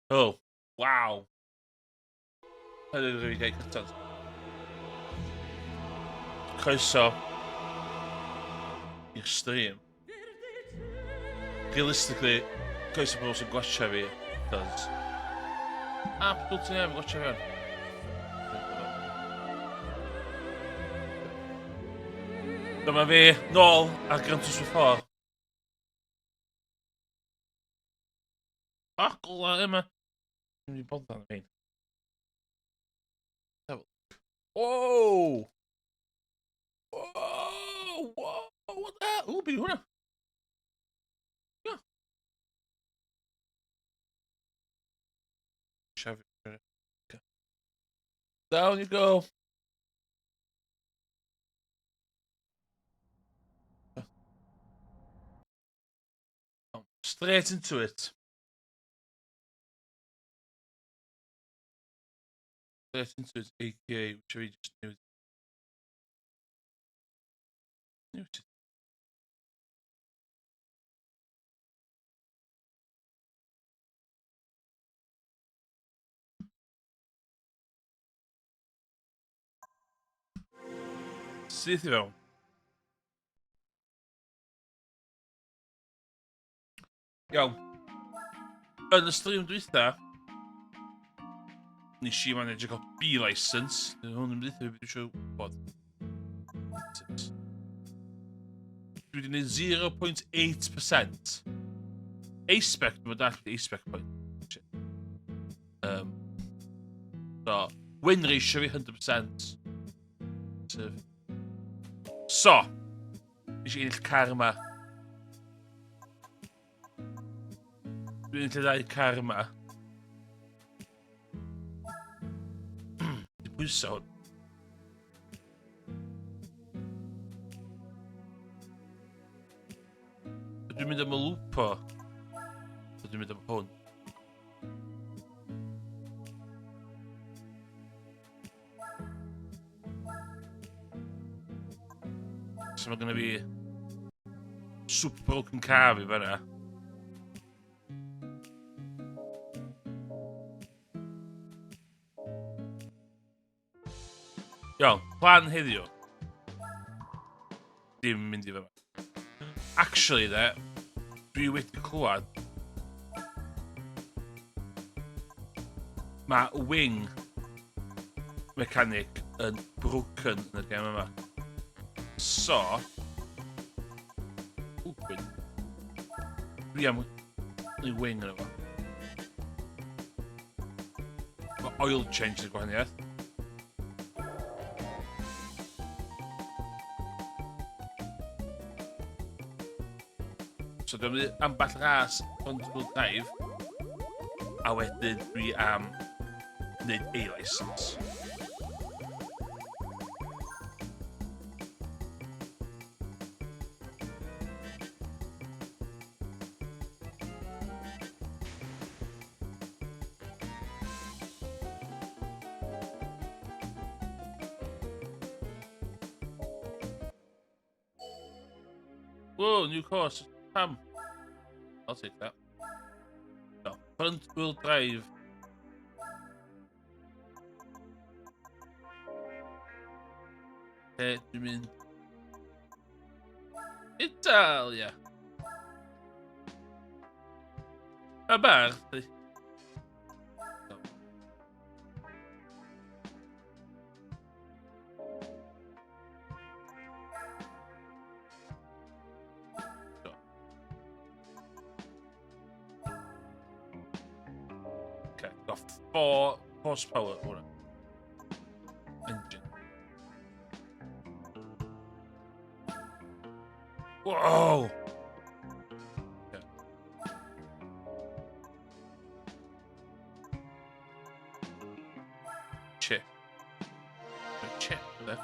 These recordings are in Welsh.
Oh, waw. Hynny rwy'n gael cyntaf. Croeso i'r stream. Realistically, croeso pobl sy'n gwachio fi, cos... Absolutely neb yn gwachio fi. Dyma fi, nôl ar Gran Turismo 4. Ah, gola yma. Dwi'n mynd i bod yn hyn. Oh! Whoa! Whoa! What the hell? Ooh, be hwnna. Yeah. Chevy. Okay. Down you go. Straight into it. Straight into it, aka, which we just knew. Knew it. Syth i fewn. Iawn. Yn y stream dwytha, nes i manage gael B license. Dyn hwn yn mynd i beth eisiau gwybod. Dwi wedi gwneud 0.8%. A-spec, dwi'n mynd allu A-spec point. Um, so, win ratio fi 100%. So, Nes i ennill car yma. Dwi'n ennill y ddau car yma. Di pwyso hwn. Dwi'n mynd am y lwpo. Dwi'n mynd am hwn. So mae gynna fi super broken car fi fanna. Iawn, plan heddiw. Dim mynd i fyma. Actually, de, dwi wedi clywed mae wing mechanic yn broken yn y gem yma. So, ww, dwi am i wing yn efo. Mae oil change yn gwahaniaeth. So dwi'n mynd ambell ras front wheel drive a wedyn dwi am wneud A-license. Whoa, new course. Pam. I'll take that. No, front wheel drive. Lle dwi'n mynd? Italia! A bar. Okay, got 4 horsepower hwnna. Engine. Whoa! Yeah. Chip. Chip there.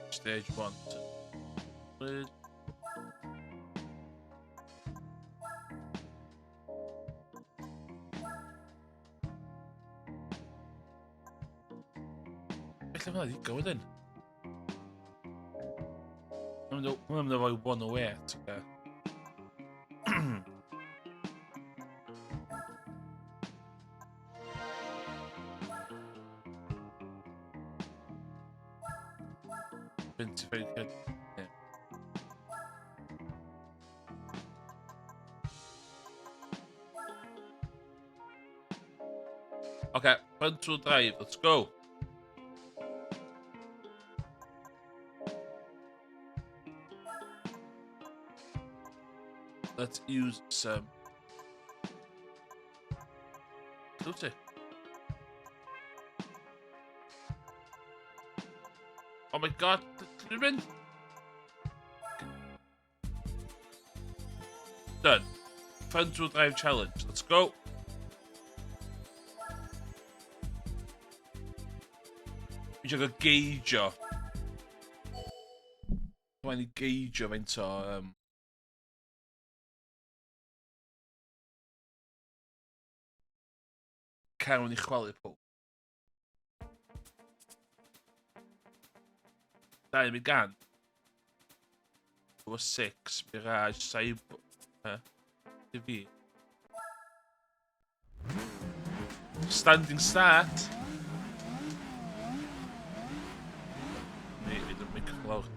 Stage 1. Lle mae'n ddigon wedyn? Mae'n mynd efo 108, oce. Yeah. Okay, front wheel drive, let's go. Let's use some... Lle Oh my god, dwi'n mynd? Done. Front wheel drive challenge. Let's go. Fi eisiau gael geidio. Mae'n i geidio faint o... Um... Cawn i chwalu pob. Dau mi gan. 6, Mirage, Cyber... Huh? TV. Standing start. Neu, fydd yn mic lawr.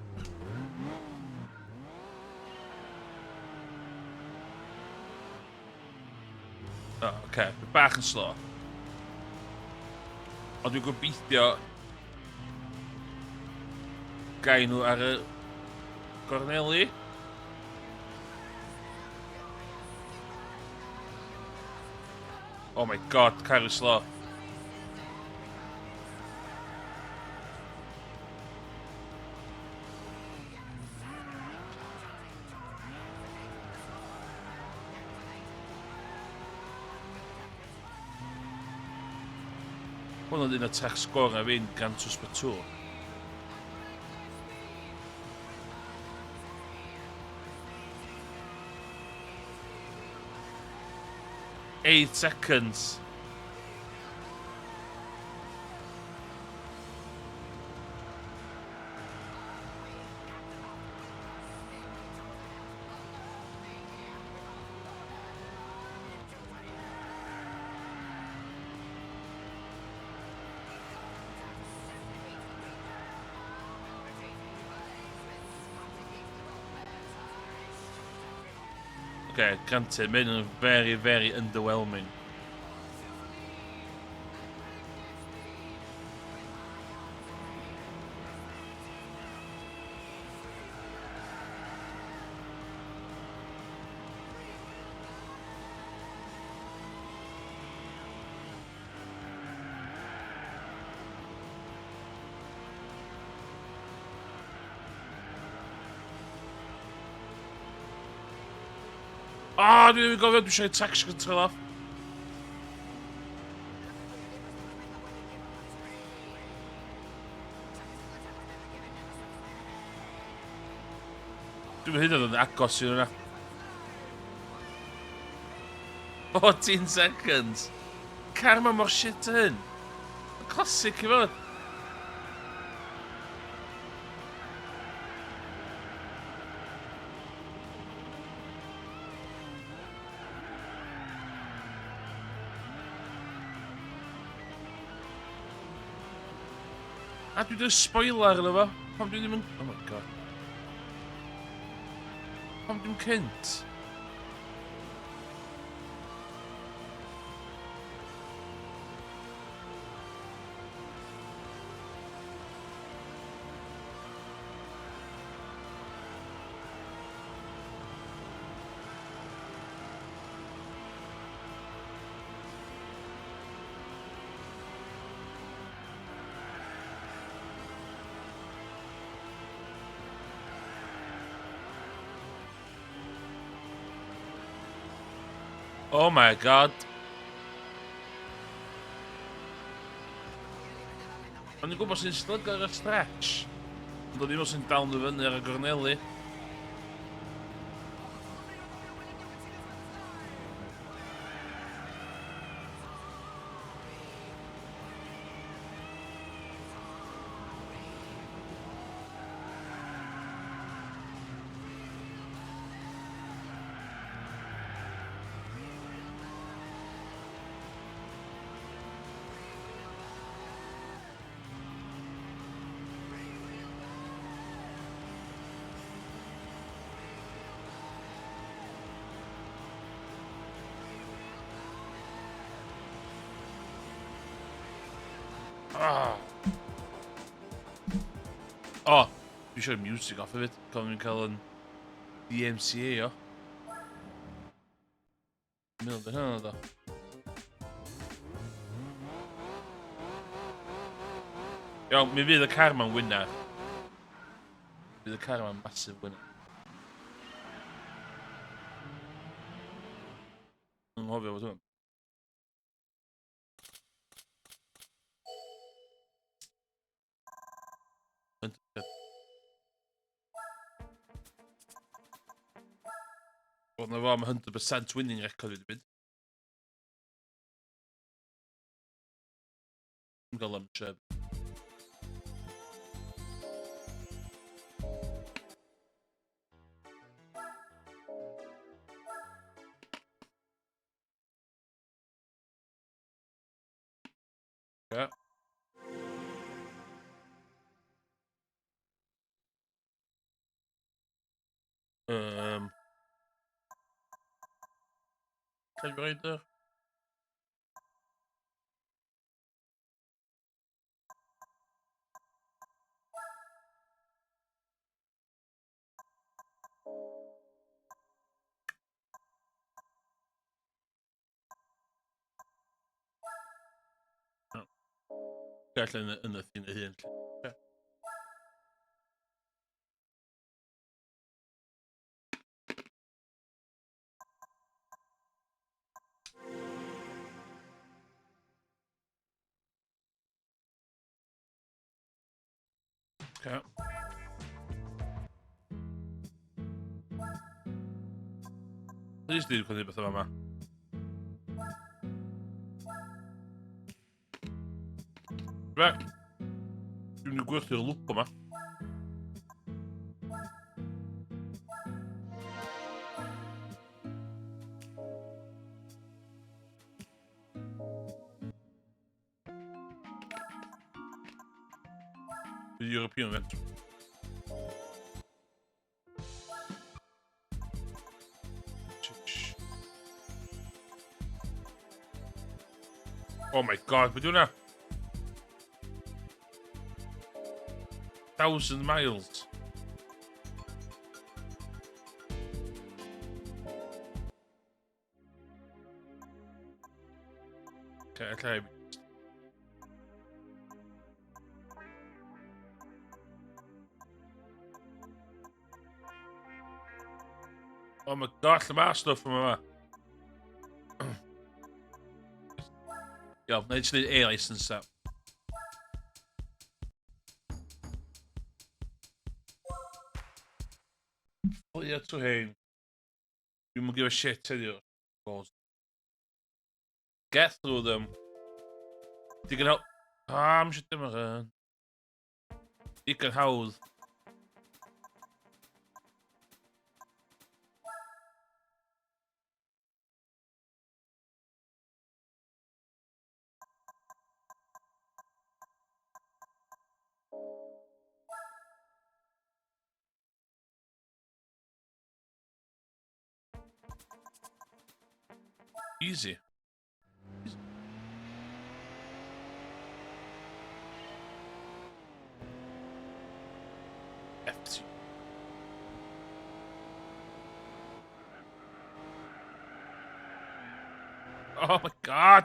O, oh, oce. Okay. Bach yn slo. Ond dwi'n gobeithio gai nhw ar y gorneli. Oh my god, caru slo. Hwn oedd un o tech sgorau fi'n Gran Turismo 2. Eight seconds. Okay, granted, mae hyn yn very, very underwhelming. O, oh, dwi ddim yn gofio, dwi eisiau traction control off. Dwi'n hyd yn oed yn agos i hwnna. 14 seconds. Car ma mor shit hyn. Classic i fod. A dwi wedi spoiler iddo fo. Pam dwi ddim yn... Oh my god. Pam dwi'n cynt? Oh my god. O'n i'n gwybod sy'n slygio ar y stretch. Ond o'n i'n meddwl sy'n dal nhw fyny ar y gorneli. Ah. O, oh, dwi eisiau music off hefyd. Cofio fi'n cael yn DMCA o. Meddwl beth hynna ddo. Iawn, mi fydd y car ma'n winner. Bydd y car ma'n massive winner. Anghofio fod hwn. Wel, na fo, mae 100% winning record wedi mynd. Dwi'n gael lunch heb. Yeah. Typewriter. Gall yn, yn y thyn ei hun. Okay. Please do gwneud beth yma. Fe, dwi'n mynd i gwerthu'r lwp yma. The European event. Oh my god, beth hwnna? 1,000 miles. Okay, okay. Oh my gosh, lle mae'r stwff yma yma? Iawn, na i jyst neud A-license ta. O ie, to hein. Dwi'm yn give a shit heddiw. Balls. Get through them. Digon hawdd. Ah, I'm eisiau dim ar Digon hawdd. Easy. FT. Oh my god!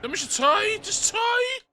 Ddim eisiau troi, just troi!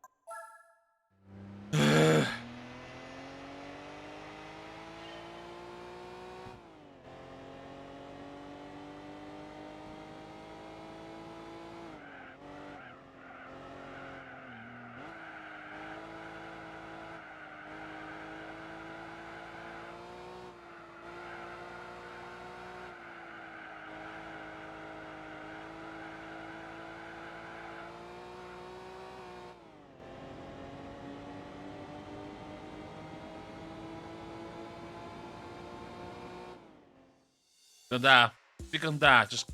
Digon da. Digon da, just...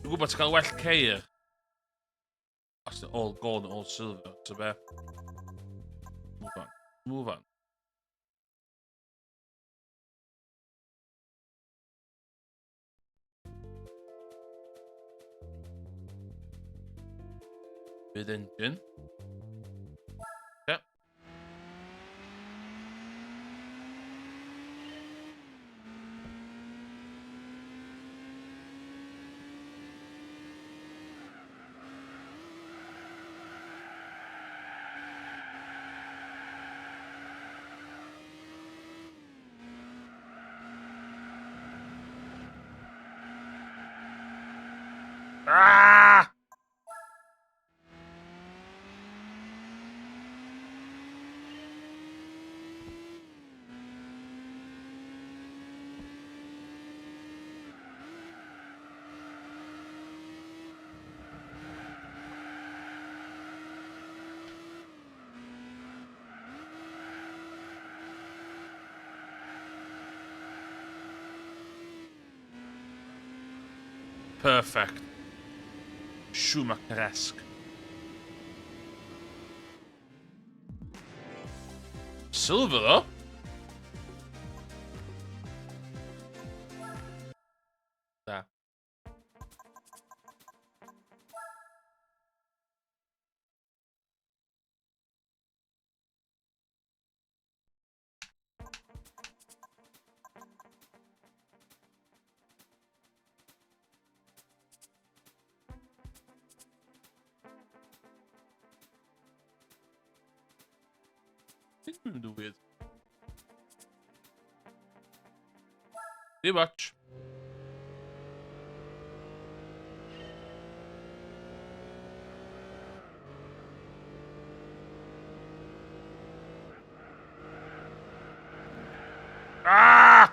Dwi'n gwybod ti'n cael well ceir. Os all gold and all silver, so be? Move on. Move on. Bydd engine. Ah! Perfect. Schumacher-esque. Silver, though. Da. Dwi'n mynd yn weird. Too much. Ah!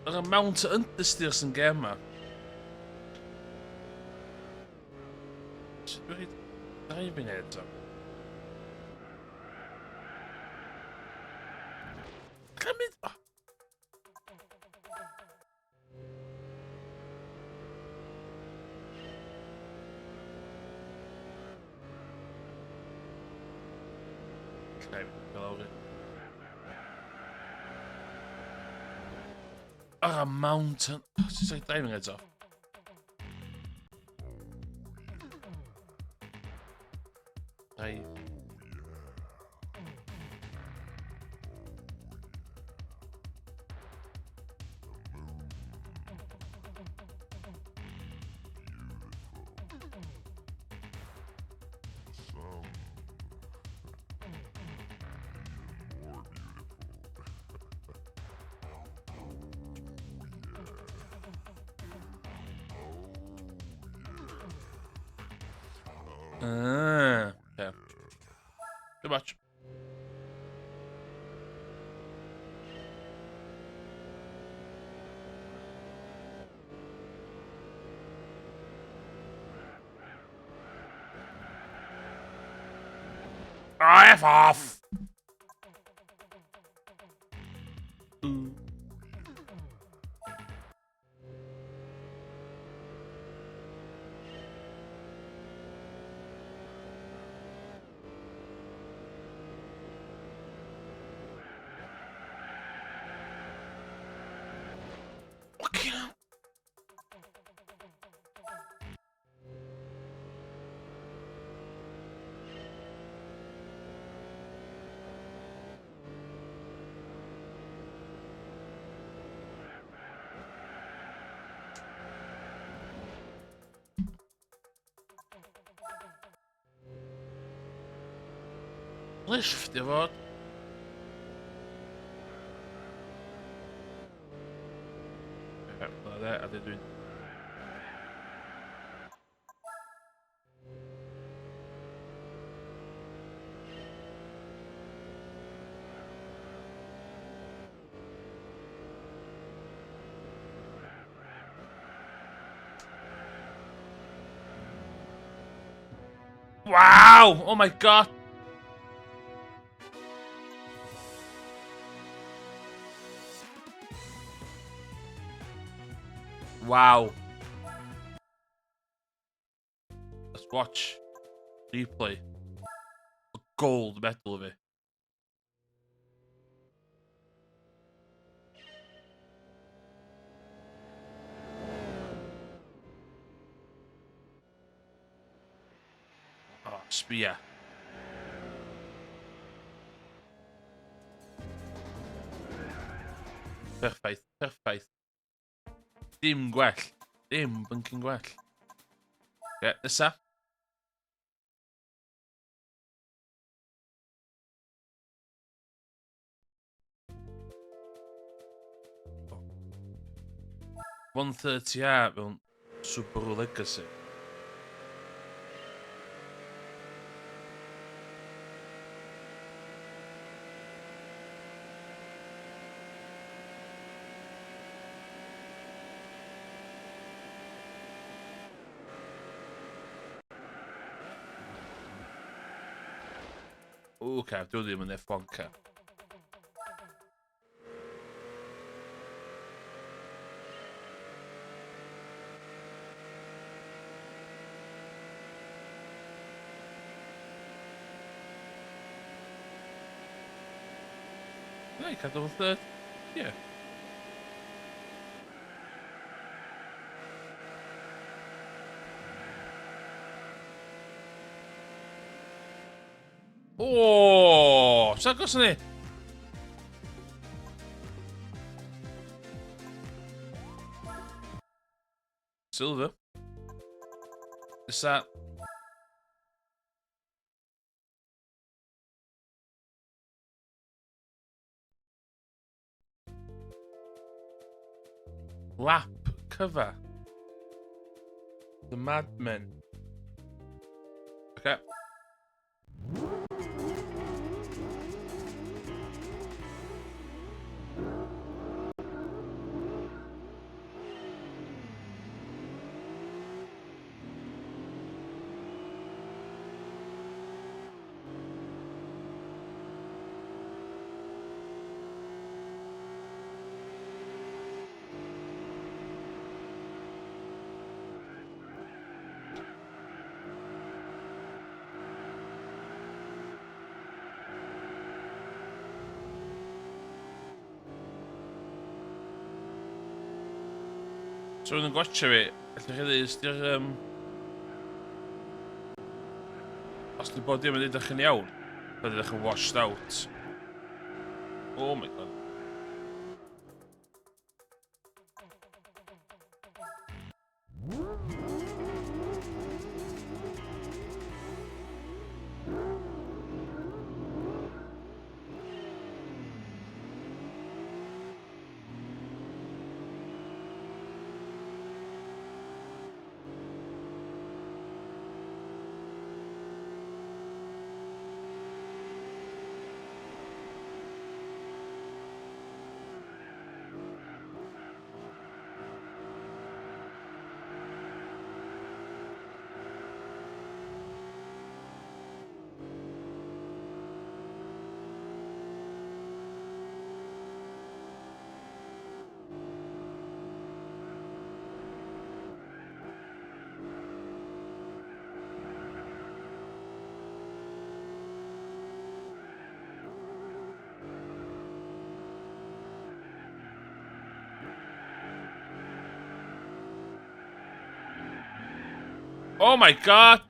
Yr amount o understeer sy'n gem ma. Sut dwi'n rhaid driving aids am? Allai mynd... Oh. Allai mynd lawr i. Ar y mountain. Oh, sut like diving heads off? Dive. Ah, yeah. Too much. Ah, F off! Fucking hell. Lift i fod. A dwi'n... Wow! Oh my god! Wow. Watch. Replay. A gold medal fi. Oh, sbia. Perffaith, perffaith. Dim gwell. Dim byncyn gwell. Ie, yeah, nesa. Oh. 130R mewn Subaru Legacy. O, oce, dwi ddim yn F1 car. Neu, cadw fo third. Ie. O, sa'n agos ni? Silver. Nesa. Lap cover. The Madmen. Okay. So yn gwatcha fi, allwch chi ddweud, os di'r... Os di bod dim yn edrych yn iawn, bydd edrych yn washed out. Oh my god. Oh my god!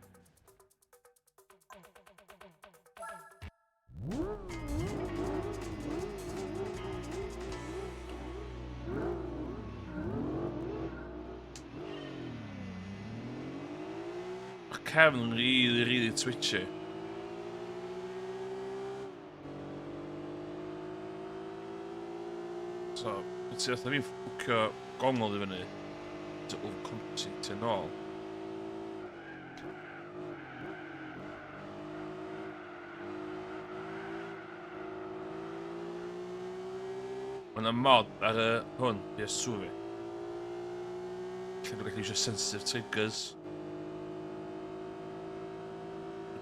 Mae cefn yn really, really twitchy. So, ti fatha fi'n ffwcio gongol i fyny. To overcompensate yn ôl. Mae yna mod ar y hwn, PS2 fi. Lle dwi'n gallu eisiau sensitive triggers.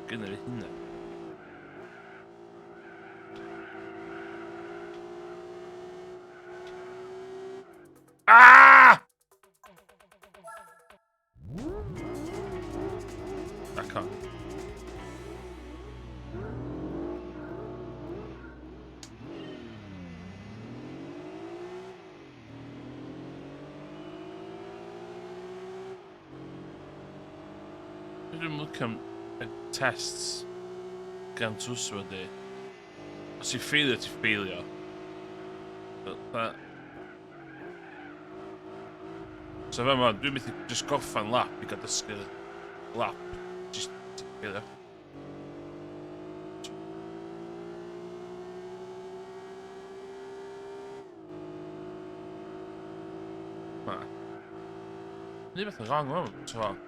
Gynna fi hynna. Ah! Dwi'n licio am y tests Gran Turismo ydi. Os ti'n ffeilio, ti'n ffeilio. Fatha... So fe ma, dwi'n methu just gorffan lap i gael dysgu'r lap. Just ti'n ffeilio. Ma. Neu beth yn wrong o'n, ti'n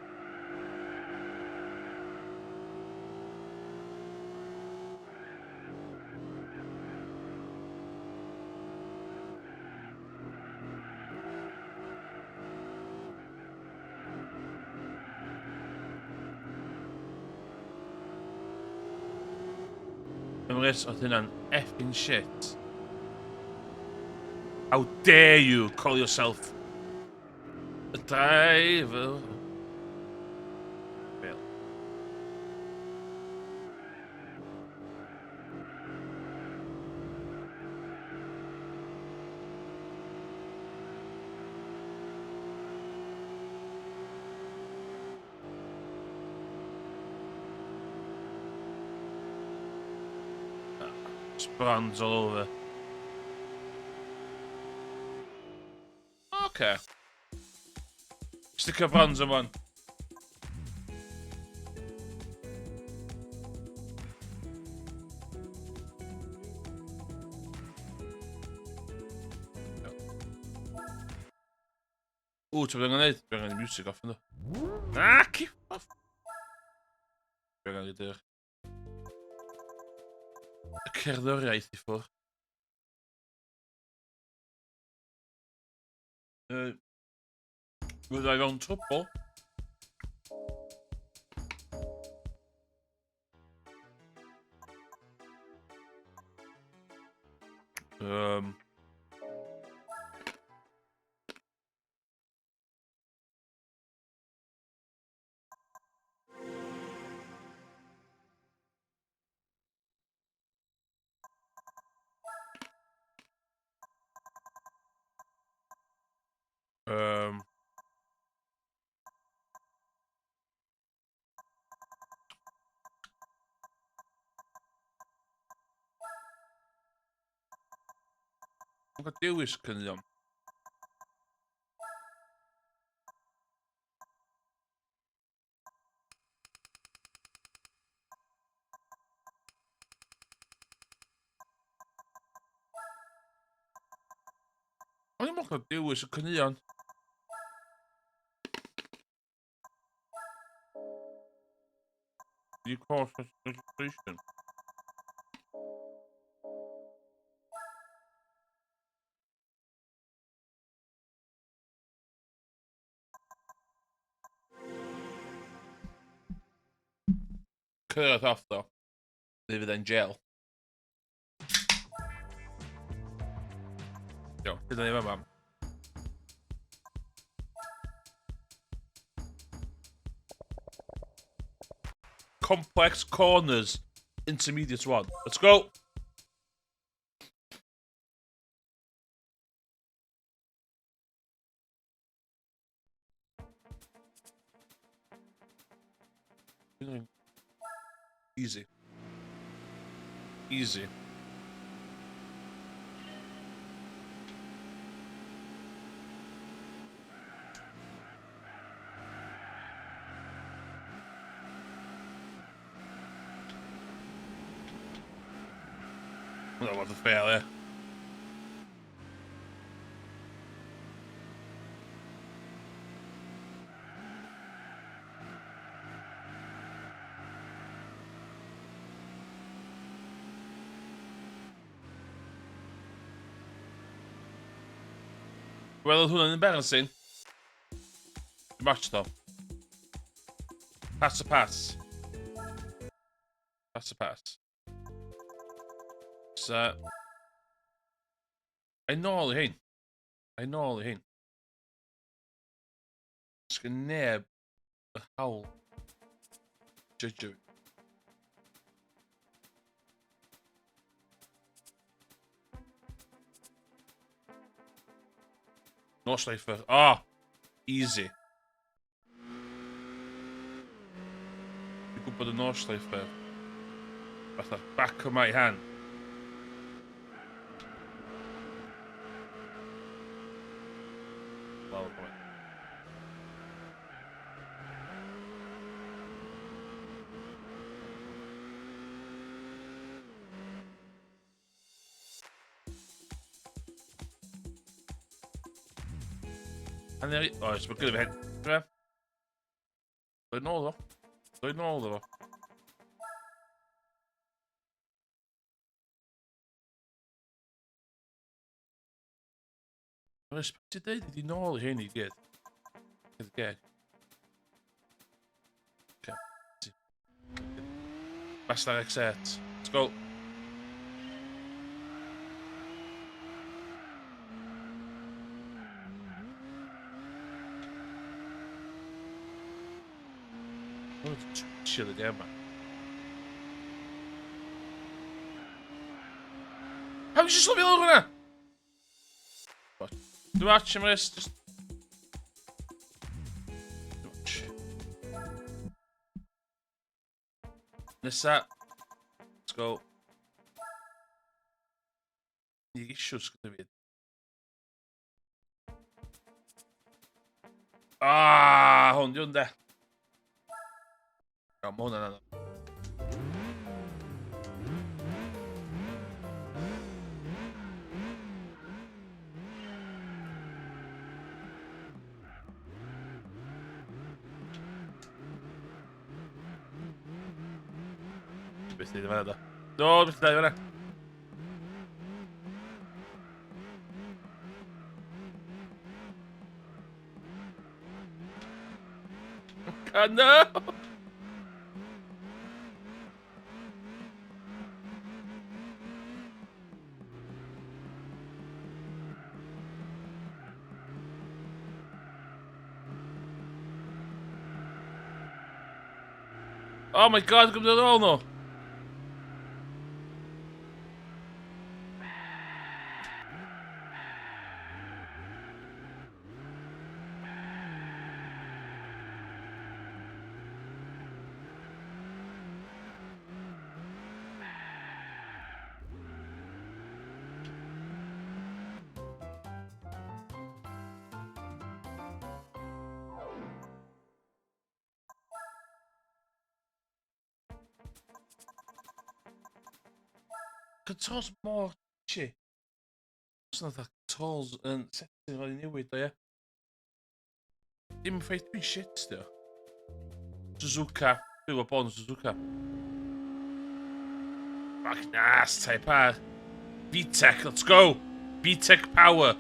Emrys, oedd hynna'n effing shit. How dare you call yourself a driver? Fail. Just brands all over. Okay. Stick a bronze on one. Ww, ti'n bod angen neud? Dwi'n angen music off ynddo. Ah, keep off! Dwi'n angen neud y cerddoriaeth i ffwrdd. Fydda i fewn trwbl. Mae'n cael dewis cynnion. O'n i'n cael dewis y cynnion. You course registration. Cyrraedd off though. Neu fydd e'n jail. Iawn, gyda ni fama. Complex corners, intermediate one. Let's go! Easy. Easy. Hwnna fath o fail, ie. Wel, oedd hwnna'n embarrassing. Dim ots though. Pass a pass. Pass a pass. So... Ai nôl i hyn. Ai nôl i hyn. Sgyn neb yr hawl judge fi. Nordschleife. Ah! Easy. gwybod y Nordschleife fatha back of my hand. Lawr boy. Hanner... Oes, mae gyda fi hen... Dod nôl o. Dod nôl o. Mae'n ti dweud i nôl i hyn i gyd. Gyd geg. Okay. Bastard X8. Let's go. Mae'n twtio y gem ma. Pam eisiau slofio lawr hwnna? Dwi'n watch am rest, just... Watch. Nesa. Let's go. Unig issues gyda fi. Ah, hwn di hwn de. Iawn, mae hwnna'n anodd. Beth dweud fan'na do? Do, beth dweud fan'na. God, no! Oh my god, gymryd ar ôl nhw! Controls mor chi. Os na dda controls yn setting roedd i newid o ie. Dim ffaith dwi'n shit dio. Suzuka. Dwi'n gwybod bod yn Suzuka. Fuck nas, Type R. VTEC, let's go! VTEC power!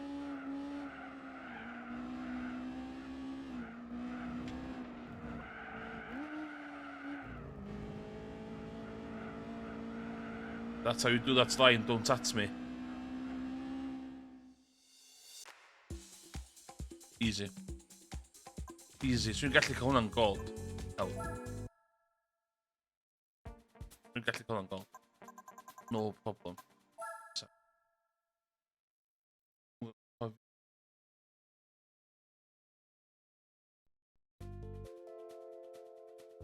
That's how you do that line, don't at me. Easy. Easy. Swn i'n gallu cael hwnna'n gold. Hell. Dwi'n gallu cael hwnna'n gold. No problem. So.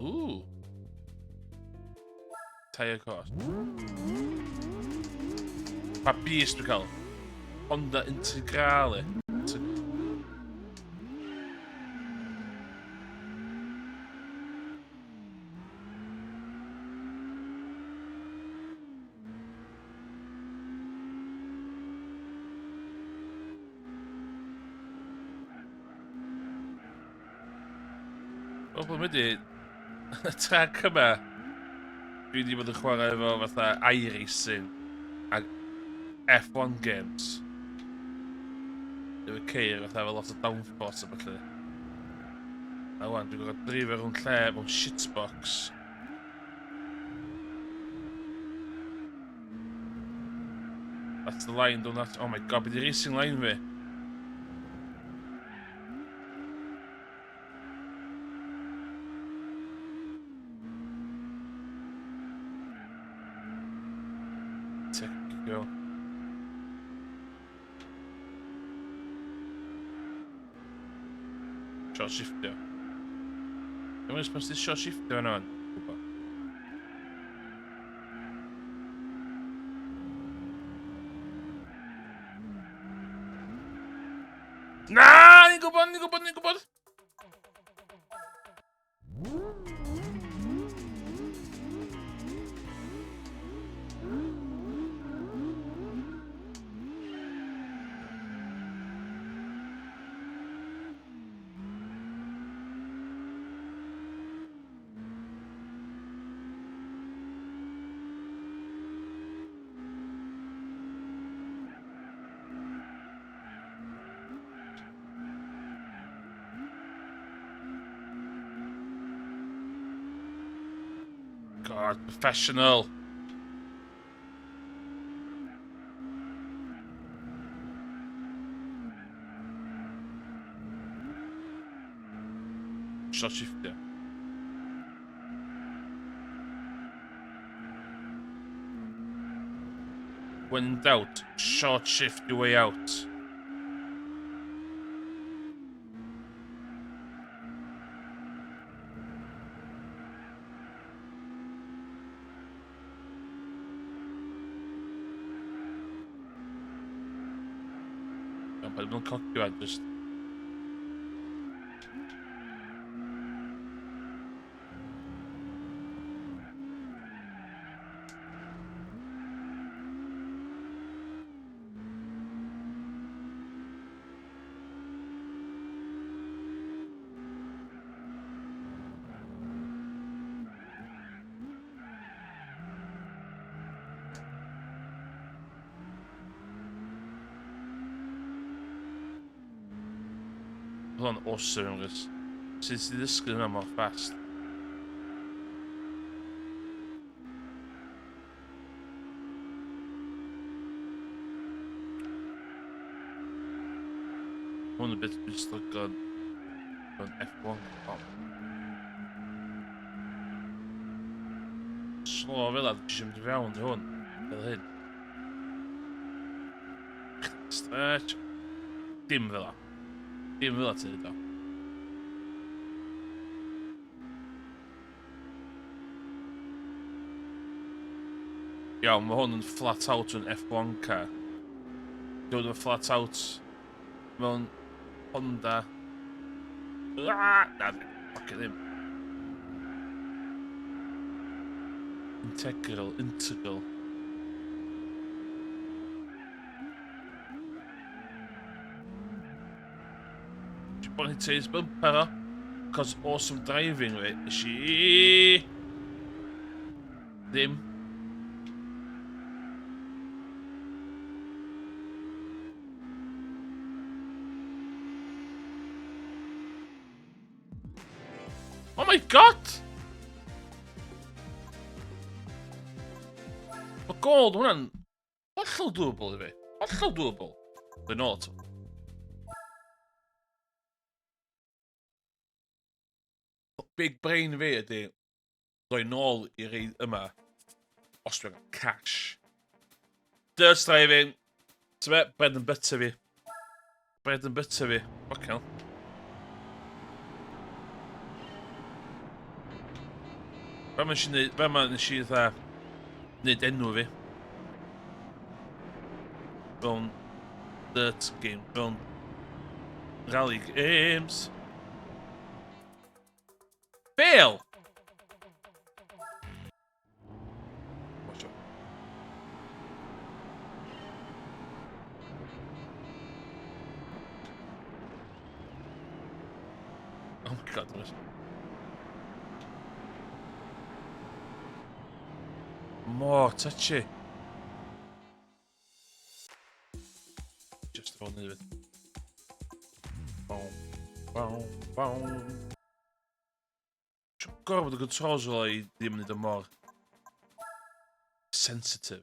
Ooh. Tire cost. Pa beast dwi'n cael? Honda Integrale. Problem ydy, y track yma, dwi wedi bod yn chwarae efo fatha iRacing a F1 games. Efo ceir fatha efo lot o downforce a felly. A wan, dwi'n gorfod dreifio rhwng lle mewn shitbox. That's the line, don't that... Oh my god, beth di racing line fi? Ticio. Short shiftio. Dwi'n mynd i short shiftio yna fan. Gwybod. ni'n gwybod, ni'n gwybod, ni'n gwybod. God, professional. Shot shiftio. When in doubt, short shift your way out. Iawn, paid bod yn cocio a just... Oedd o'n awesome, Emrys. Sut ti ddysgu hynna mor fast? Hwn yn beth dwi'n strygon yn F1. Slo fel a, dwi'n mynd i fewn i hwn. Fel hyn. Stretch. Dim fel a. Dim fel a ti'n dweud o. Iawn, mae hwn yn flat out yn F1 car. Dod yn flat out mewn Honda. Ah! Na, fuck it ddim. Integral, integral. Bod ni'n teis bumper o. Cos awesome driving fi. Nes i... Ddim. Oh my god! Mae gold hwnna'n hollol doable i fi. Hollol doable. They're not. Big brain fi ydy roi nôl i rei yma os dwi'n cael cash. Dirt driving. Ti'n be? Bread and butter fi. Bread and butter fi. Fuck hell. Fe ma nes i neud, fe ma nes i fatha neud enw fi. Mewn dirt game, mewn rally games. Fail! Watch out. Oh my god, there is. More touchy. Just efo neud. Bow, bow, bow. Siwm gorfod y controls fel i ddim yn neud o mor sensitive.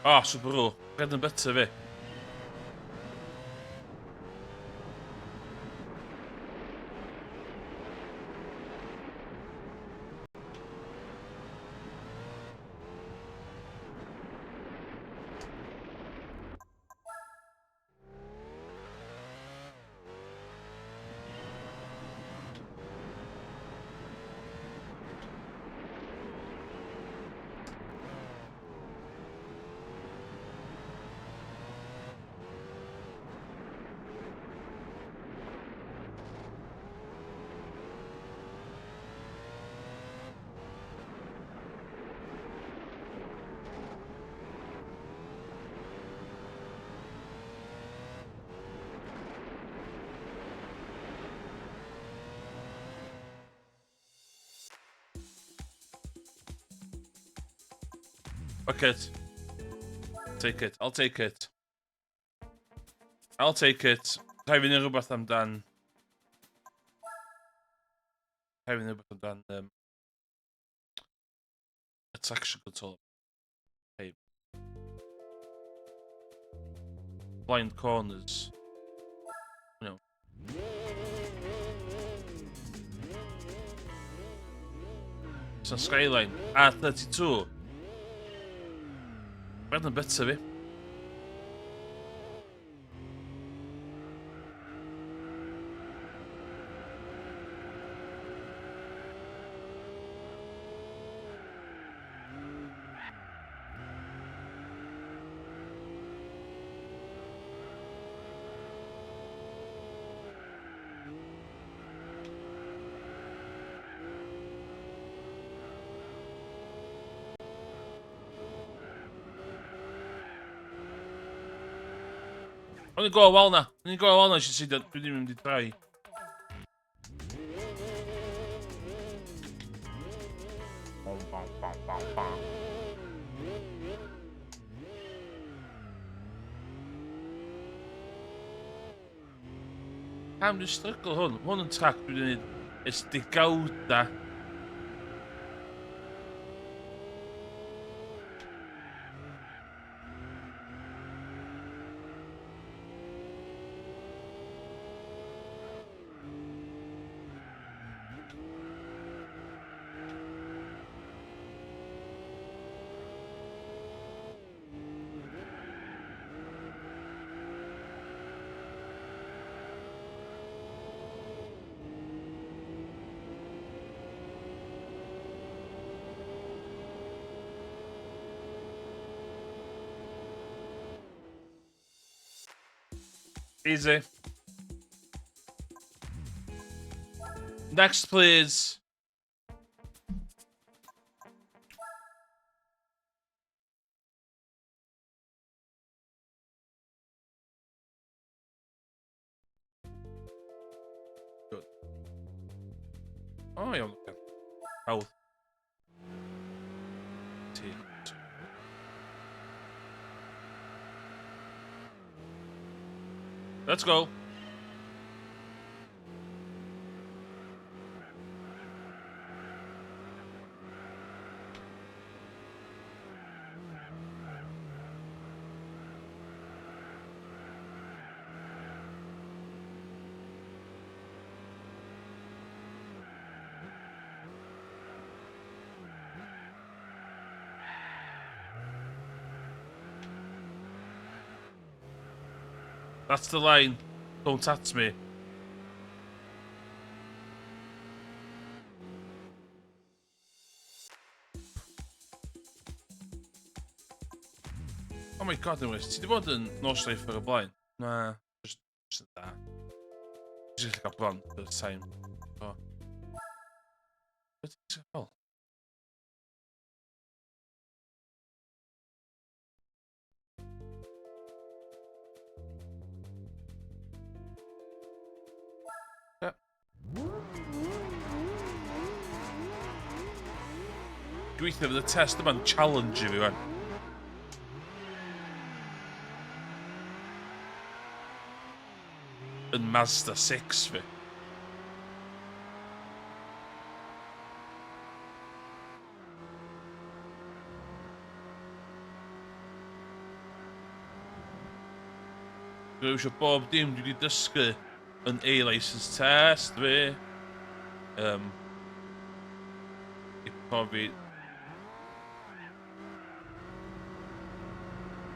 Oh, Subaru. Bread and butter fi. Fuck it. Take it. I'll take it. I'll take it. Rhaid fi wneud rhywbeth amdan... Rhaid fi wneud rhywbeth amdan... Attraction control. Hey. Blind corners. No. So Skyline. R32. Mae'n yn better fi. O'n i'n go wal na. O'n i'n go wal na, eisiau sydd dwi ddim yn mynd i drai. Bam, bam, bam, bam, bam. Pam dwi'n strygl hwn? Hwn yn trac dwi wedi gwneud ers degawda. Easy. Next, please. Good. O, iawn. Hawdd. Ti. Let's go. That's the line. Don't at me. Oh my god, Emrys, ti di bod yn nos life ar y blaen? Na, just, just yn da. Just gallu cael bron first time. So. Beth ti'n cael? Gweithio fydd y test yma'n challenge i fi, wan. Yn Mazda 6 fi. Dwi eisiau bob dim dwi wedi dysgu yn A-license test fi. I profi...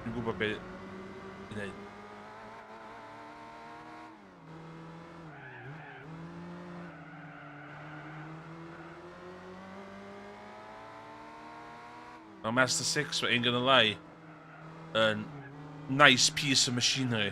Dwi'n gwybod beth i wneud. Mae Mazda 6, ain't gonna lie, yn nice piece of machinery.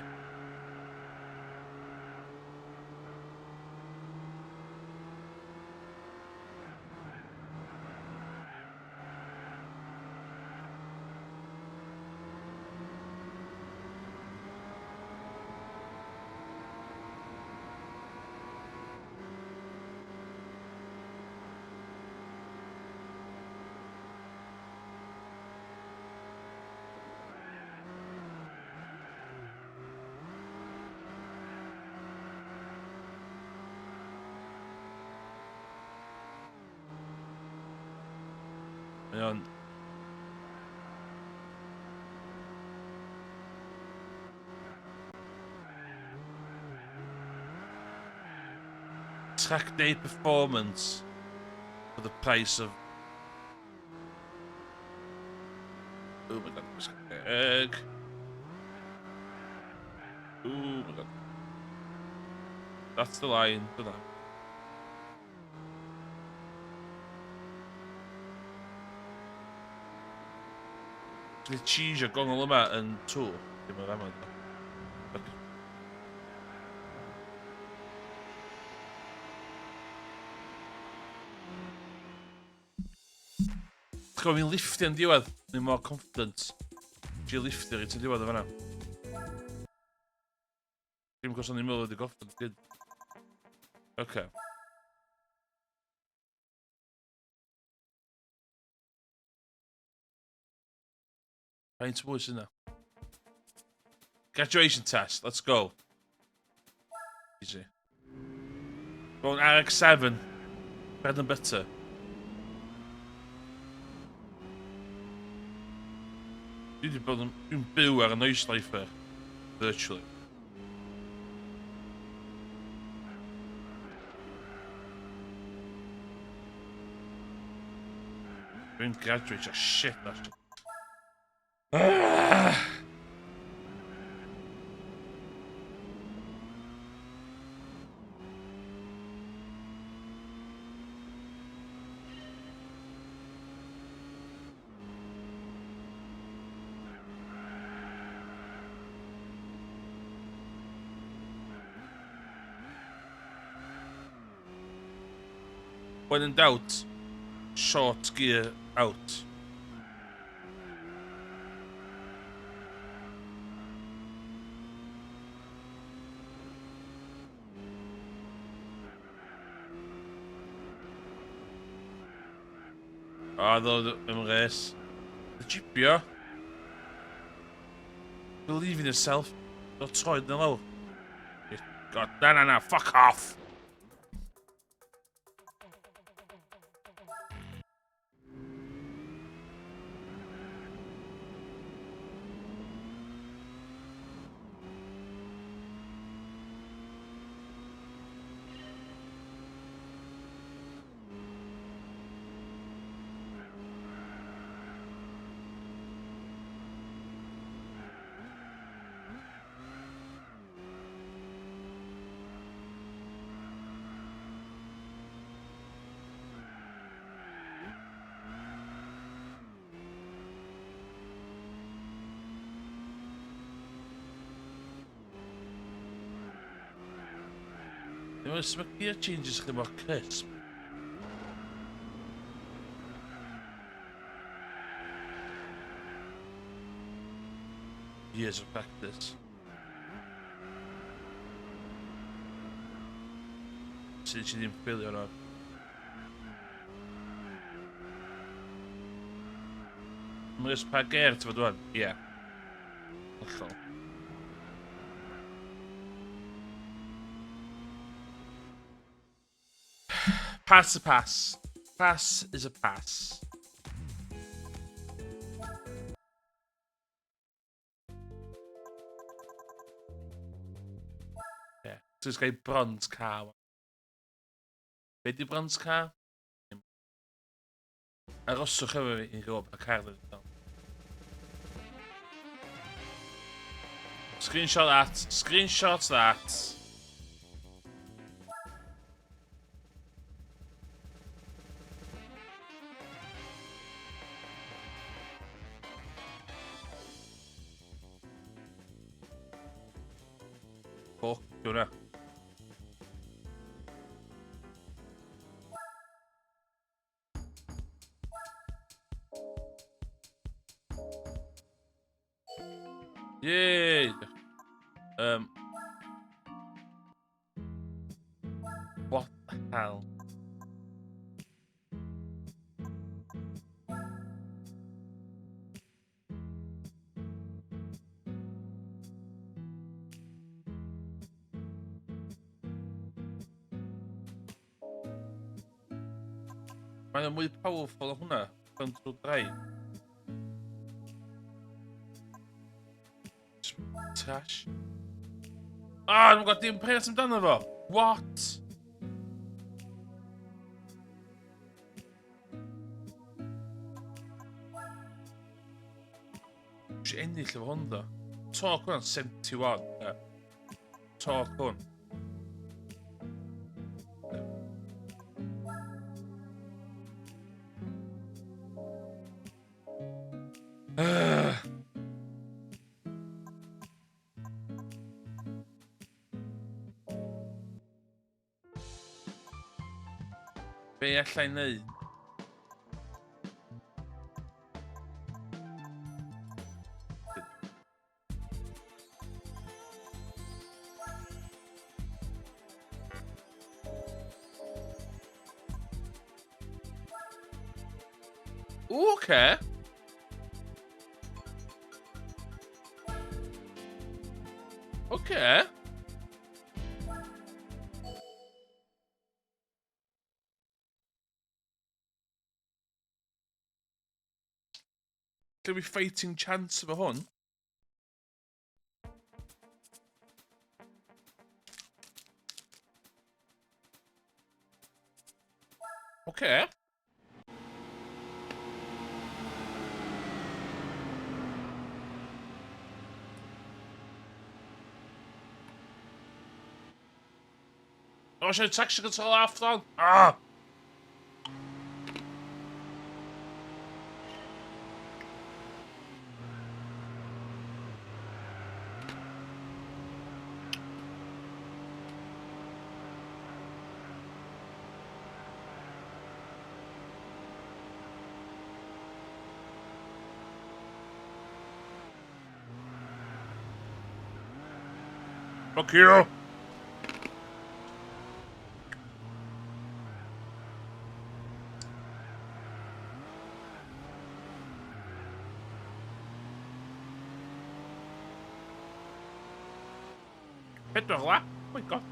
Mae o'n... Track day performance for the price of... Oh my god, egg. Oh my god. That's the line for that. Dwi'n cheesio gongol yma yn tŵ. Dim yn fama. Ti'n gwybod, fi'n liftio yn diwedd. Ni'n mor confident. Fi liftio reit yn diwedd o fanna. Dim cos o'n i'n meddwl wedi gorffen. Good. Okay. Faint mwy sy'n na? Graduation test, let's go. Easy. Go on RX-7. Bread and butter. Dwi wedi bod yn... Dwi'n byw ar y noise lifer. Virtually. Dwi'n graduate o shit, that shit. Ah! When in doubt, short gear out. A ddod yn res. Y jipio. Believe in yourself. Dod troed yn lawr. God, na na na, fuck off! Dwi'n meddwl, mae gear changes chdi mor crisp. Years of practice. Sut ti ddim ffilio hwnna? Mae'n pa ger ti fod wan? Ie. Yeah. Hollol. Pass a pass. Pass is a pass. Yeah. So it's gael bronze car. Be di bronze car? Aroswch efo fi i gwybod pa car dwi'n cael. Screenshot that. Screenshot that. Ffwc, hwnna. Yay! What the hell? Mae'n mwy powerful o hwnna. Front wheel drive. Trash. Ah, dwi'n gwybod dim pres amdano fo. What? Eisiau ennill efo hwn ddo. Torque hwnna'n 71. Yeah. Torque hwn. Be allai wneud? Ooh, okay. Okay. Lle fi fighting chance efo hwn? Oce. O, eisiau traction control off, don! Ah! Fuck you! Pedwar lap? Oh my god.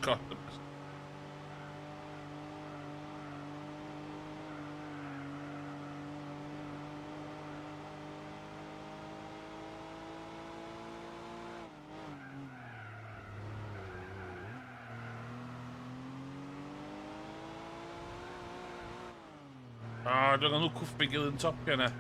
God, the best. Ah, dwi'n nhw cwffio gilydd yn topio yna.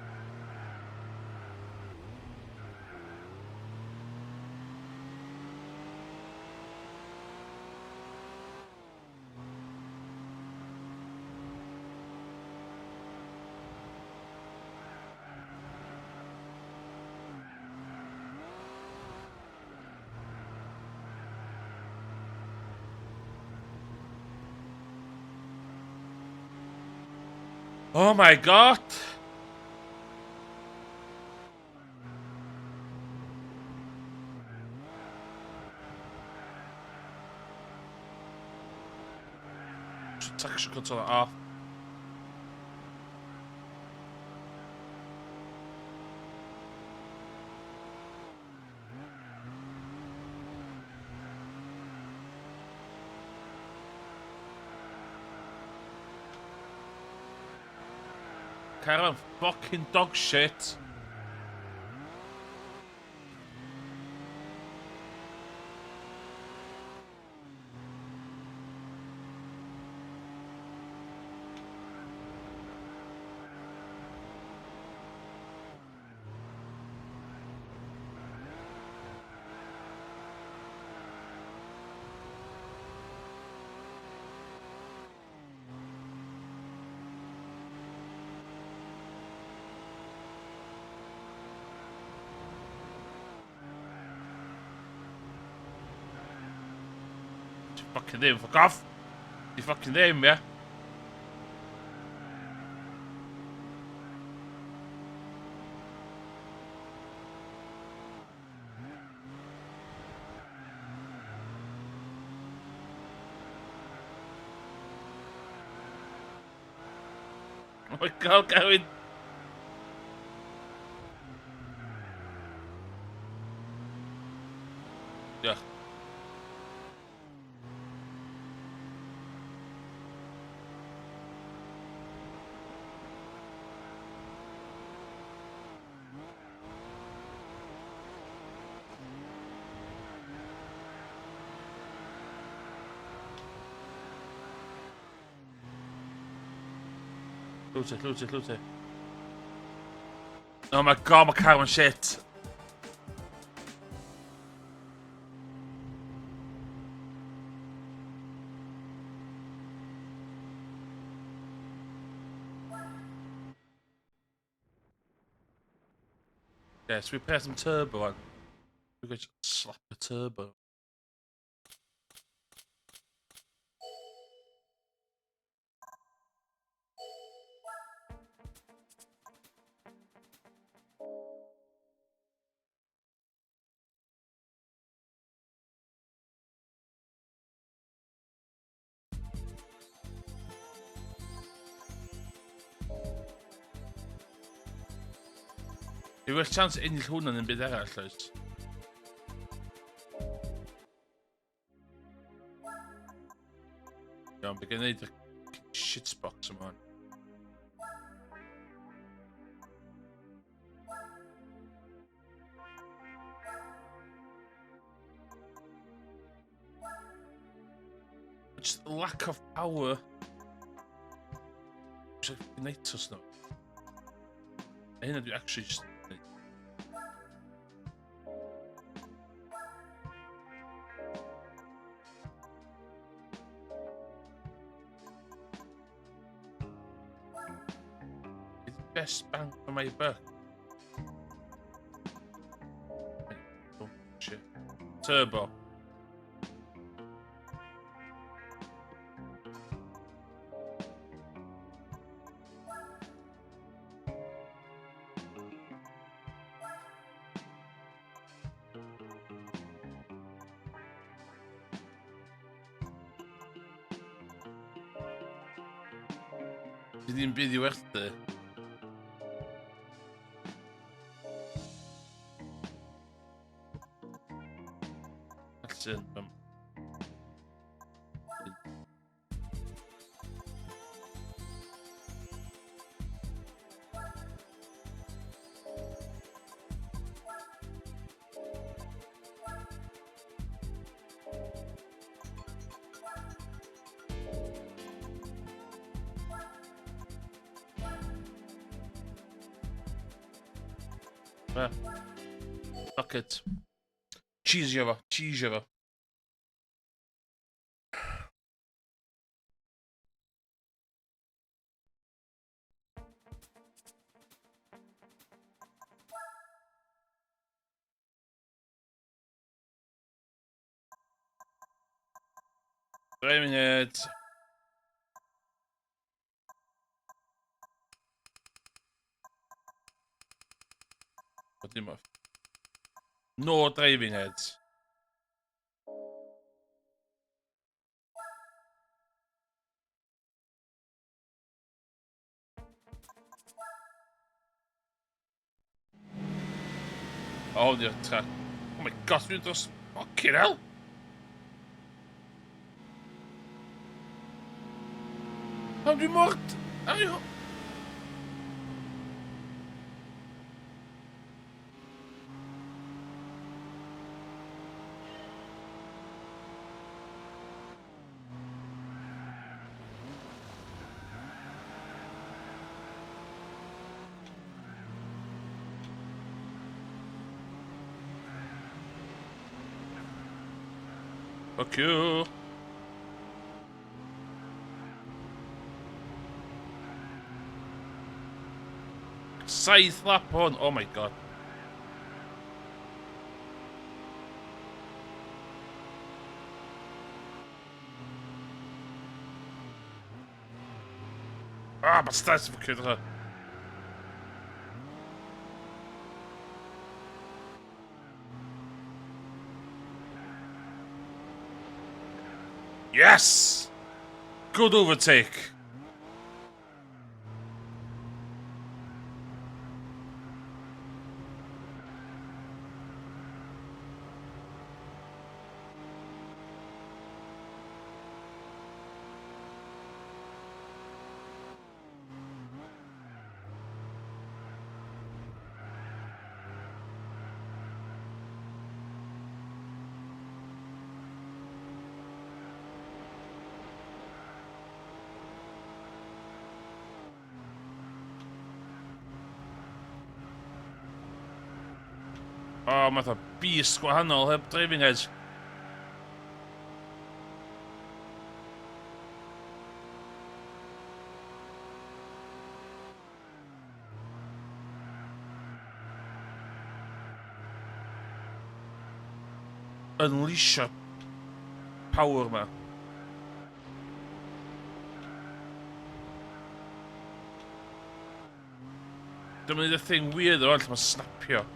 Oh my god! Traction controller off. Caravan fucking dog shit. Ti fucking ddim, fuck off! Ti fucking ddim, ie? Yeah? Oh my god, Gavin! Diolch. Llwte, llwte, llwte. Oh my god, mae car yn shit. Yes, we put some turbo on. We could just slap a turbo. Dwi'n well chance ennill hwnna yn byd arall, oes? Iawn, be gen i wneud y shitbox yma hwn? Just lack of power. Just nitrous nhw. A hynna dwi actually just... Best bang for my buck. Oh, shit. Turbo. Dwi ddim byd i werthu. Allan, Be? Fuck it. Cheesio fo, cheesio fo. 3 munud. Dim off. No driving heads. Oh, the attack. Oh my god, dwi'n dros... Fucking hell! Pam dwi'n mor... Ai... Fuck you. Saith lap hwn. Oh my god. Ah, bastards, fucking hell. Yes! Good overtake. O, oh, mae fatha beast gwahanol heb driving heads. Unleasho power ma. Dwi'n mynd y thing weird o, lle mae'n snapio.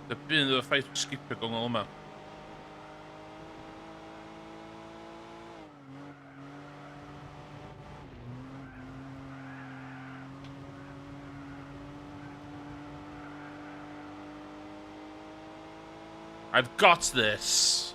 Y byd o'r ffaith sgipio gongol yma. I've got this.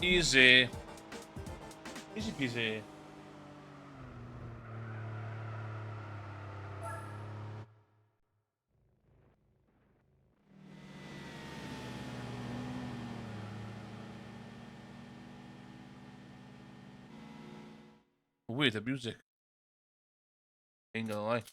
Easy. Easy peasy. Weird, the music. Ain't gonna lie.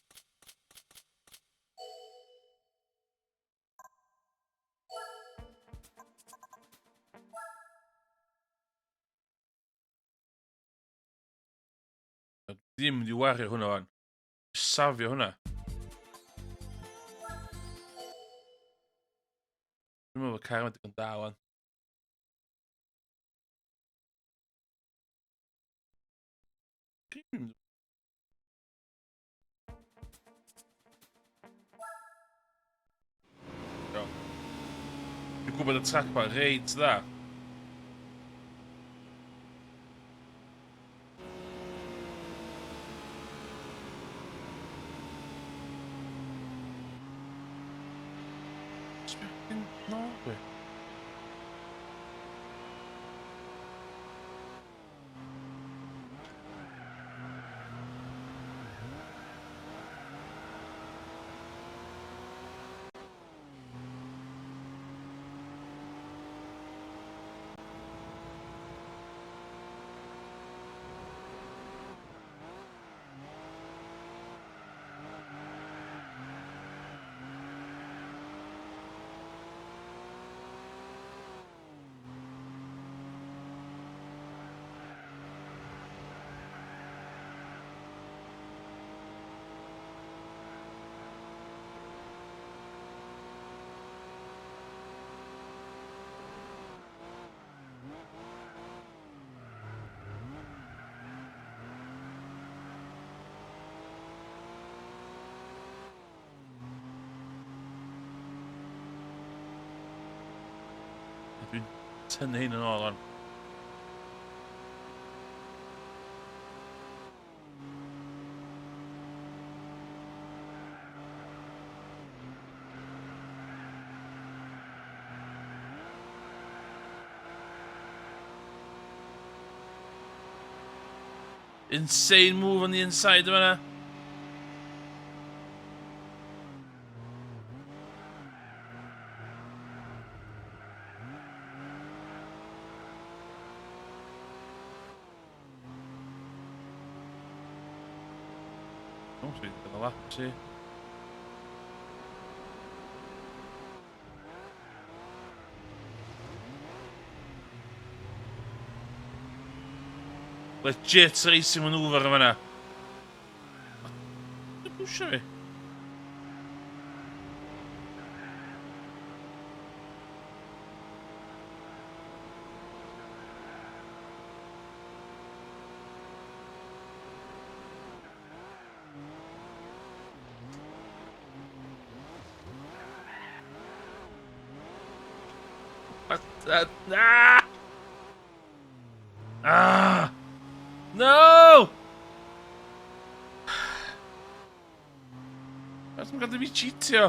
Ddim wedi wario hwnna fan. Safio hwnna. Dwi'n meddwl bod car yma digon da wan. Dwi'n gwybod y track ma reit dda. No, dwi. Dwi'n tynnu hyn yn ôl on. Insane move on the inside yma. O, sy'n gyda lap ti. Legit racing manoeuvre yn fanna. Dwi'n pwysio fi. Ah! Ah! No! Beth mae'n gadw fi cheatio?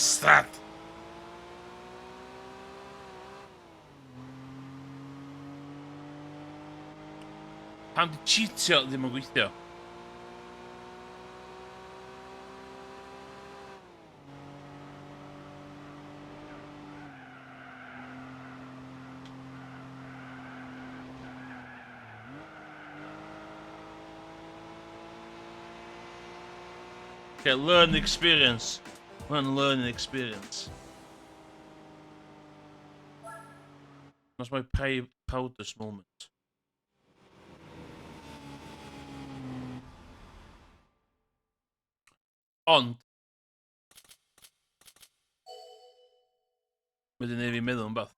Stad! Pam di cheatio ddim yn gweithio? Okay, learn experience. Mae'n learning experience. That's my proudest moment. Ond, mae wedi gwneud fi meddwl yn beth.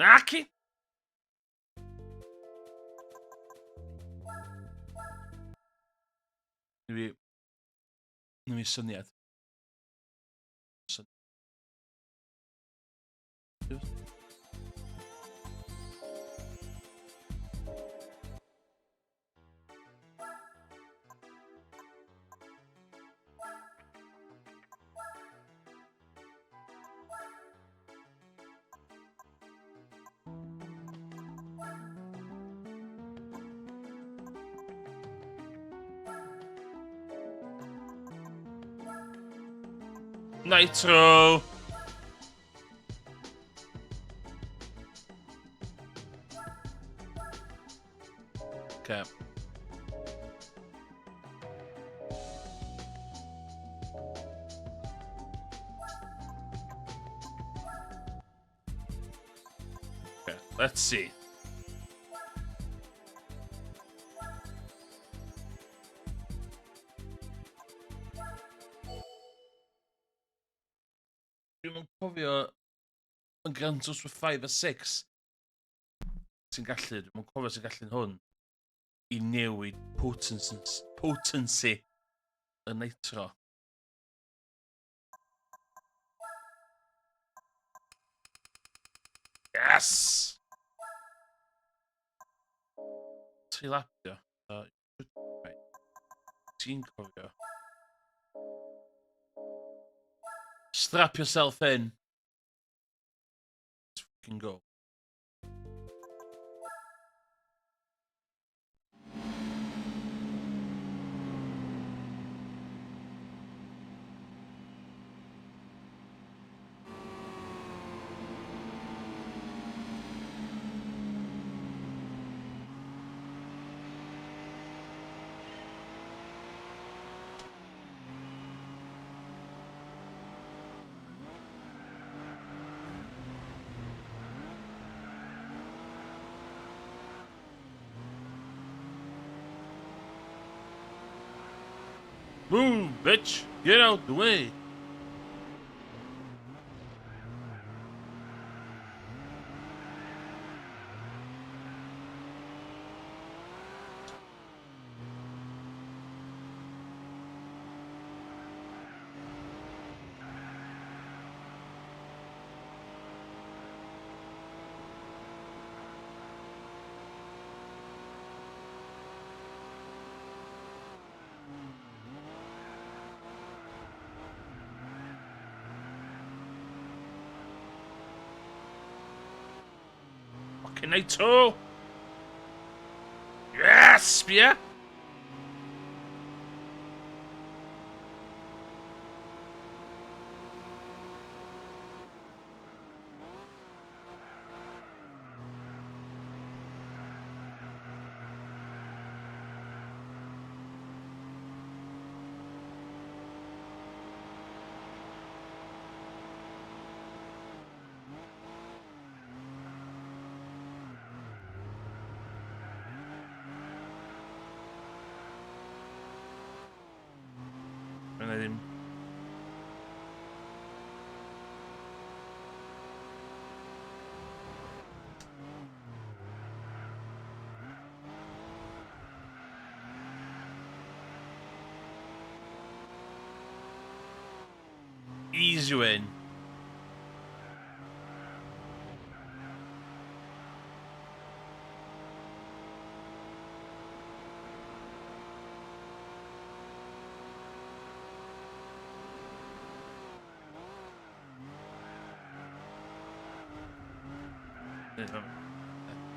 Naci! Ni fi syniad. Nitro! Okay. Okay, let's see. Dwi'm yn cofio yn Gran Turismo 5 a 6 ti'n gallu, dwi'm yn cofio ti'n gallu hwn i newid potency, potency y nitro. Yes! Tri lapio. Ti'n cofio. Strap yourself in. Let's fucking go. Move, bitch! Get out the way! Fucking NATO! Yes, yeah! Yna ddim. Easy win.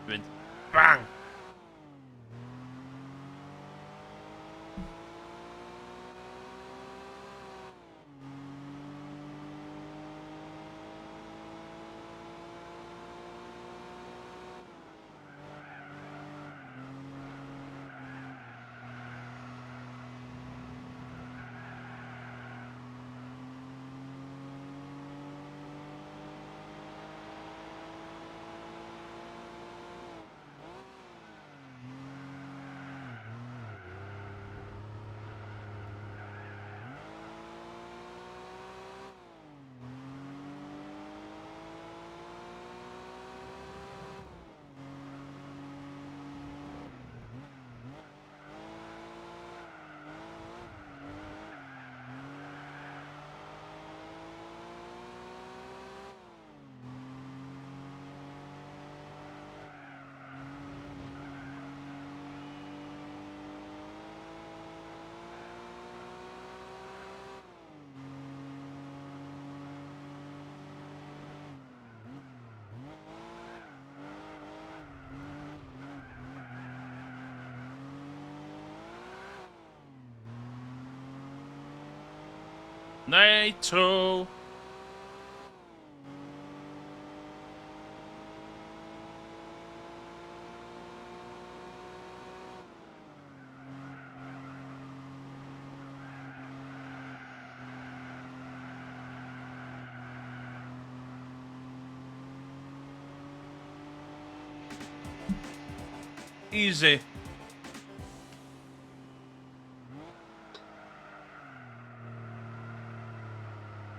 Mynd. Bang! NATO! Easy.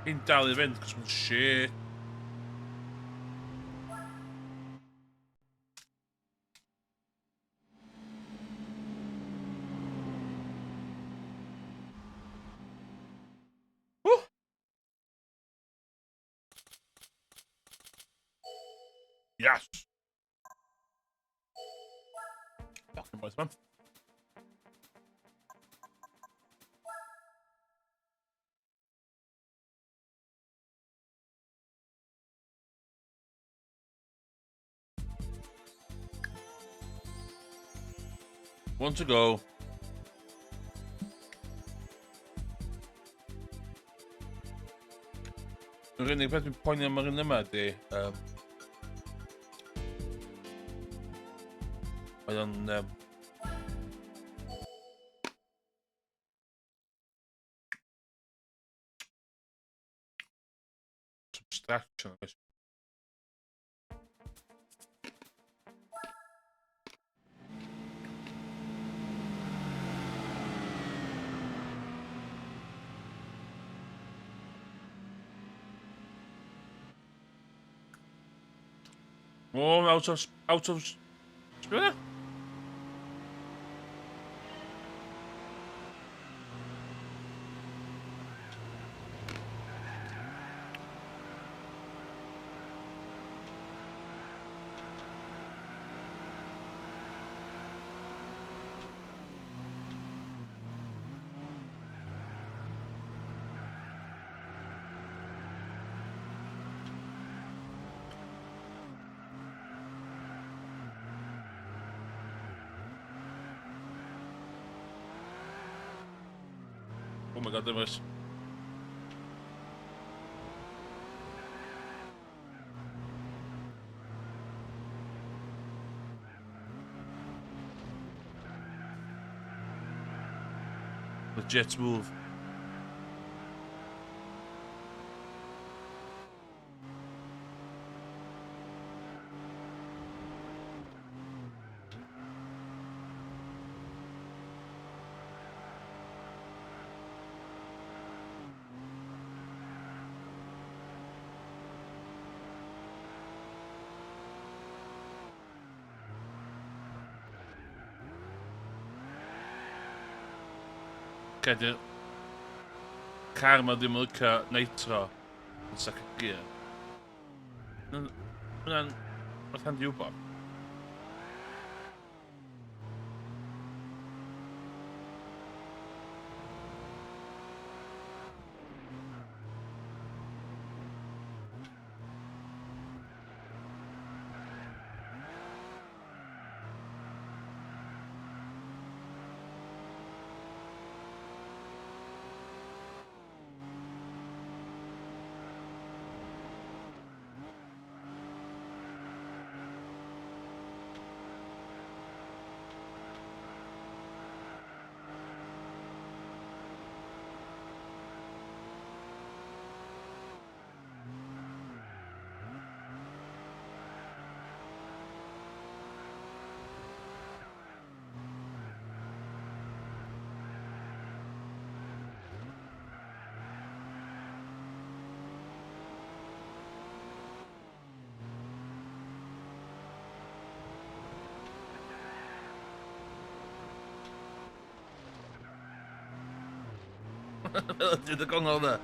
Hi'n dal i fynd, cos mae'n shit. Woo! Yes! Fucking boys, man. One to go. Yr unig peth dwi'n poeni am yr un yma ydy... Um, mae o'n... Um, subtraction, oes? Oh, out of... Out of... Sbio? Oh my god, there. Legit move. Okay, di'r car ma ddim yn licio nitro yn second gear. Hwnna'n beth handi wybod. Dyd y gongol yna.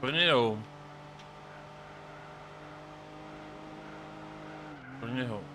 Bring it home. Bring it home.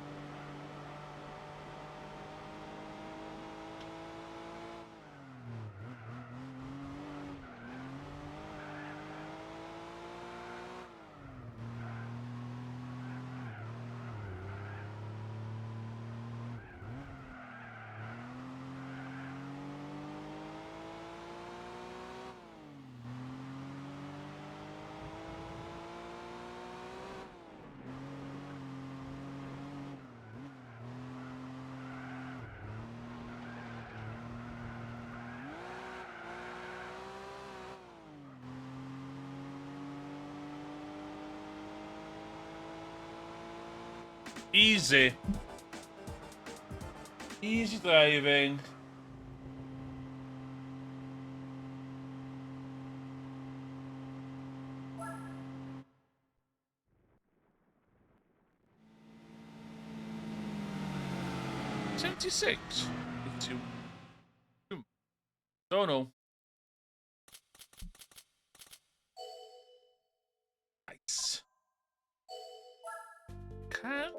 Easy. Easy driving. 76? 82. Don't know. Nice. Car?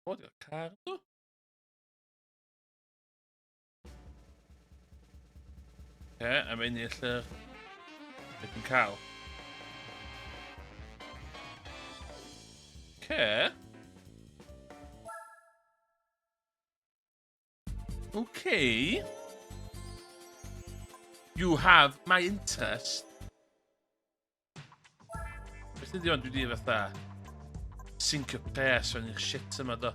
O, di car do? Oce, a mae'n ennill yr... Beth yn cael. Oce. Okay. You have my interest. Beth ydi ond dwi di fatha sincio pres fewn i'r shit yma do.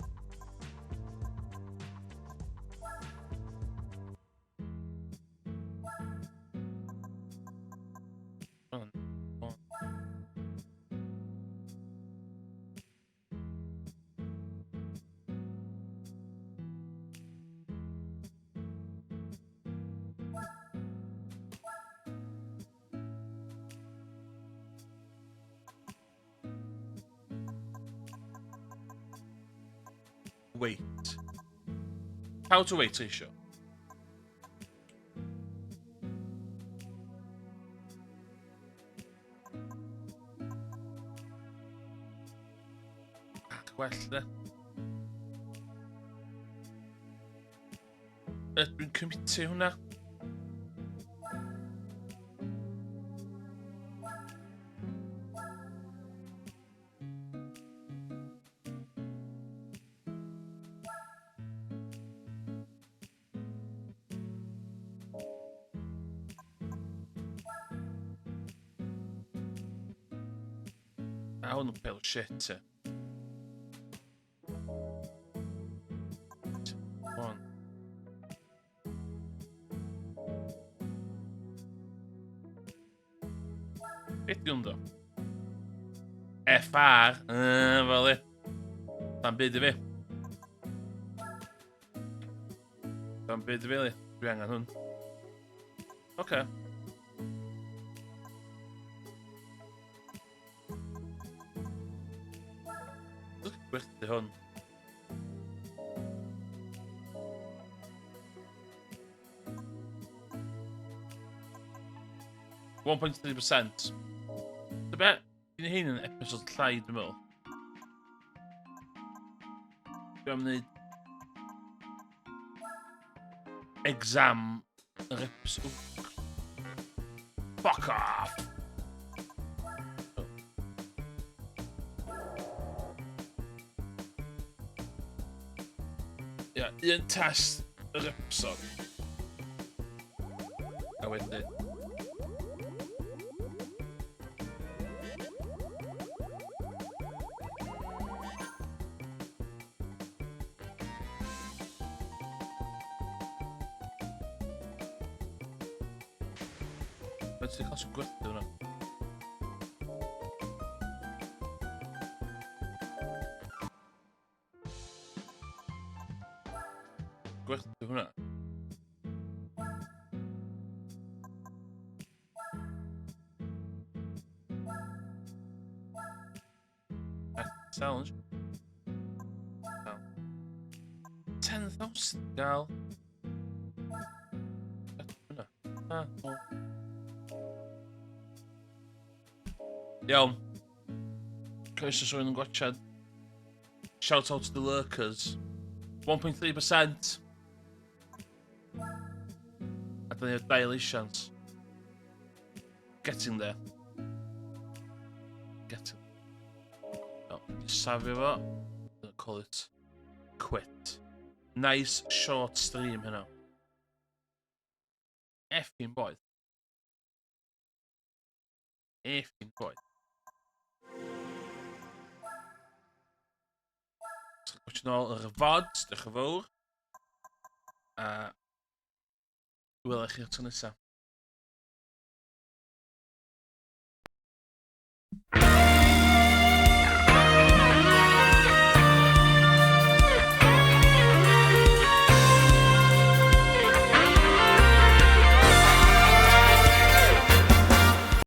weight. Power to weight ratio. Bach gwell, de. Ydw i'n commitio hwnna? A hwn yn pêl shit, e. One. Beth di hwn do? FR, fel e. Da'n byd i fi. Da'n byd i fi, li. Dwi angen hwn. Oce. Okay. Gwerthu hwn. 1.3%. Dy be? Dwi'n hyn yn episod llai, dwi'n meddwl. Dwi'n am wneud exam yr episod. Fuck off! Oh. Ia, un test yr episod. A wedyn... Mae'n ti'n cael sy'n gwerthu hwnna? Gwerthu hwnna. Challenge. 10,000 gael. Hwnna. Ah, Iawn. Croeso sôn yn gwachad. Shout out to the lurkers. 1.3%. A da ni ar dilations. Getting there. Getting. Oh, safio fo. Call it quit. Nice short stream hynna. Effing boeth. Effing boeth. Watch nôl yr VODs, diolch yn fawr. A welai chi tro nesaf.